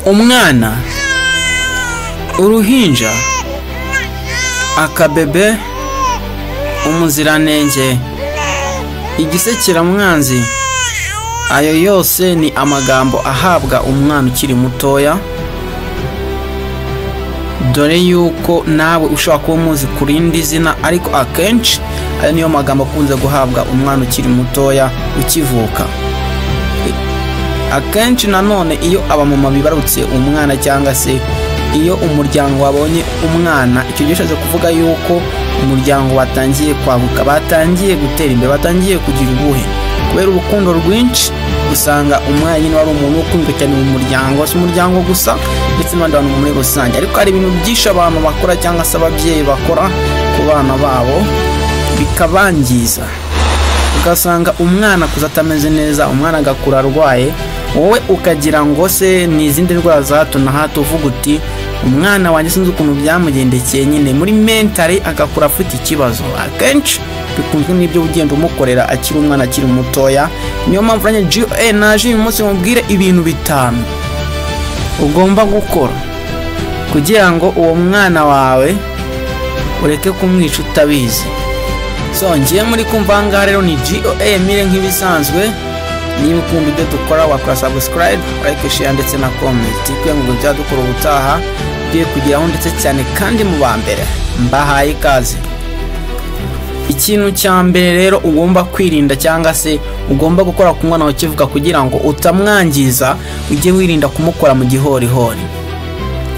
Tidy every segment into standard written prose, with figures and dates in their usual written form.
Umwana, uruhinja, akabebe, umuziranenge, igisekeramwanzi, ayo yose ni amagambo ahabwa umwana ukiri mutoya. Dore yuko nawe ushobora kuba umuzi ku rindi zina, ariko akenshi ayo niyo magambo akunze guhabwa umwana ukiri mutoya ukivuka. Akenshi nanone iyo abamama bibarutse umwana cyangwa se iyo umuryango wabonye umwana, icyo gihe ushatse kuvuga yuko umuryango watangiye kwaguka, batangiye gutera imbere, batangiye kugira ubuhe. Kubera urukundo rwinshi usanga umwana nyine wari umuntu ukunzwe cyane mu muryango, si umuryango gusa ndetse n'abandi bantu muri rusange. Ariko hari ibintu byinshi abantu bakora cyangwa se ababyeyi bakora ku bana babo bikabangiza, ugasanga umwana akuze atameze neza, umwana agakura arwaye, wowe ukagira ngo se ni izindi ndwara za hato na hato, uvuga uti umwana wanjye sinzi ukuntu byamugendekeye, nyine muri mentali agakura afite ikibazo. Akenshi bikunzwe n'ibyo ugenda umukorera akiri umwana, akiri mutoya. Niyo mpamvu nanjye GOA naje uyu munsi mubwire ibintu 5 ugomba gukora kugira ngo uwo mwana wawe ureke kumwica utabizi. So ngiye muri kumva aha ngaha rero ni GOA Emile nk'ibisanzwe. Niba ukunda ibyo dukora wakora subscribe, like, share ndetse na comment kugira ngo ibyo dukora ubutaha biye kugeraho ndetse cyane kandi mu ba mbere. Mbahaye ikaze. Ikintu cya mbere rero ugomba kwirinda cyangwa se ugomba gukora ku mwana ukivuka kugira ngo utamwangiza, ujye wirinda kumukora mu gihorihori.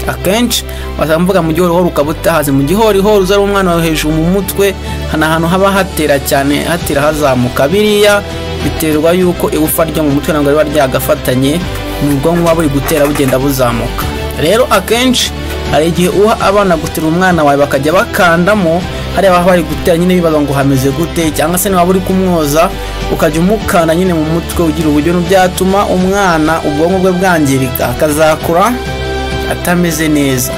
Akenshi wasanga mvuga mu gihorihori ukaba utahazi. Mu gihorihori uza ari umwana wawe hejuru mu mutwe, hano ahantu haba hatera cyane, hatera hazamuka. Biriya biterwa yuko igufa ryo mu mutwe ntabwo riba ryagafatanye, ni ubwonko buba buri gutera bugenda buzamuka. Rero akenshi hari igihe uha abana gutera umwana wawe bakajya bakandamo, hariya baba bari gutera nyine bibaza ngo hameze gute, cyangwa se niba uri kumwoza ukajya umukanda nyine mu mutwe ugira uburyo byatuma umwana ubwonko bwe bwangirika akazakura atameze neza.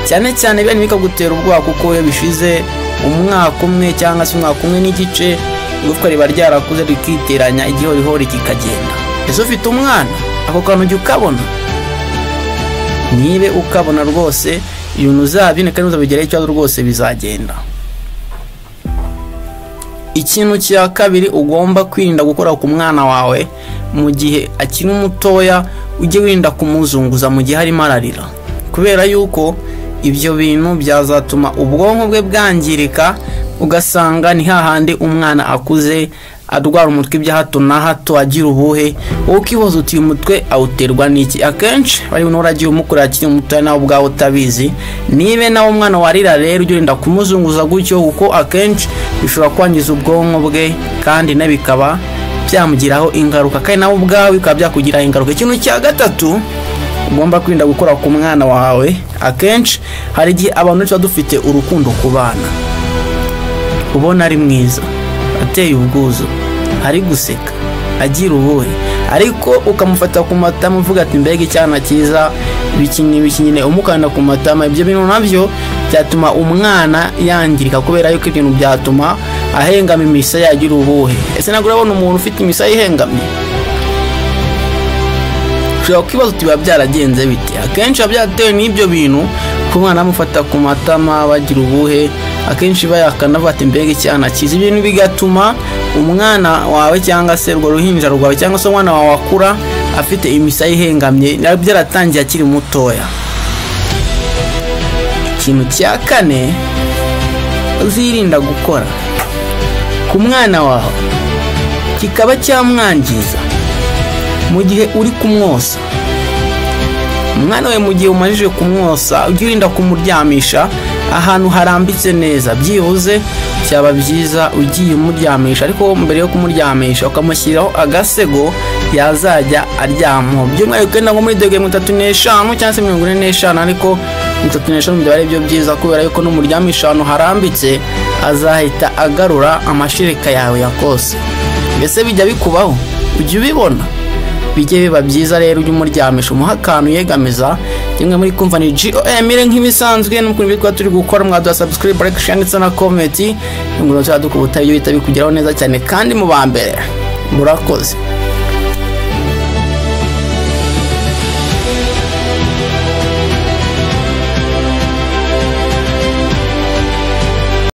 Cyane cyane biriya bikagutera ubwoba kuko iyo bishize umwaka umwe cyangwa se umwaka umwe n'igice, igufwa riba ryarakuze rikiteranya, igihorihori kikagenda. Ese ufite umwana ako kantu ujya ukabona? Nibe ukabona rwose ibintu uzabyine kandi uzabigeraho ikibazo rwose bizagenda. Ikintu cya kabiri ugomba kwirinda gukora ku mwana wawe mu gihe akiri mutoya, ujye wirinda kumuzunguza mu gihe arimo ararira, kubera yuko ibyo bintu byazatuma ubwonko bwe bwangirika, ugasanga ni hahandi umwana akuze arwara umutwe ibya hato na hato, agira ubuhe, wowe ukibaza uti uyu mutwe awuterwa n'iki? Akenshi bari uragiye umukorera akiri mutoya nawe ubwawe utabizi. Nibe nawe umwana warira rero ujye urinda kumuzunguza gutyo, kuko akenshi bishobora kwangiza ubwonko bwe kandi na bikaba byamugiraho ingaruka, kandi nawe ubwawe bikaba byakugiraho ingaruka. Ikintu cya gatatu ugomba kwirinda gukora ku mwana wawe, akenshi hari igihe abantu tuba dufite urukundo ku bana, ubona ari mwiza, ateye ubwuzu, ari guseka, agira ubuhe, ariko ukamufata ku matama uvuga ati mbega icyana cyiza, ibiki n'ibiki nyine umukanda ku matama. Ibyo bintu nabyo byatuma umwana yangirika, kubera yuko ibintu byatuma ahengama imisaya, agira ubuhe. Ese ntabwo urabona umuntu ufite imisaya ihengamye? Ushobora kwibaza uti biba byaragenze bite? Akenshi biba byatewe n'ibyo bintu, ku mwana amufata ku matama bagira ubuhe, akenshi bayakana bati mbega icyana cyiza. Ibintu bigatuma umwana wawe cyangwa se urwo ruhinja rwawe cyangwa se umwana wawe akura afite imisaya ihengamye, byaratangiye akiri mutoya. Ikintu cya kane uzirinda gukora ku mwana wawe kikaba cyamwangiza mu gihe uri kumwosa. Umwana we mu gihe umajije kumwosa, ujye urinda kumuryamisha ahantu harambitse neza. Byibuze byaba byiza ugiye umuryamisha, ariko mbere yo kumuryamisha ukamushyiraho agasego yazajya aryamaho. By'umwihariko ntabwo muri degere 35 cyangwa se 45, ariko 35 byaba ari byo byiza, kubera yuko n'umuryamisha ahantu harambitse azahita agarura amashereka yawe yakose. Mbese bijya bikubaho? Ujya ubibona? Bijye biba byiza rero ujye umuryamisha, umuha akantu yegamiza. Kimwe muri kumva ni GOA Emile nk'ibisanzwe, n'ukuntu bitwa turi gukora, mwaduha subscribe, like, share ndetse na comment, ngo tuzadukubita ibyo bita bikugeraho neza cyane kandi mu ba mbere. Murakoze.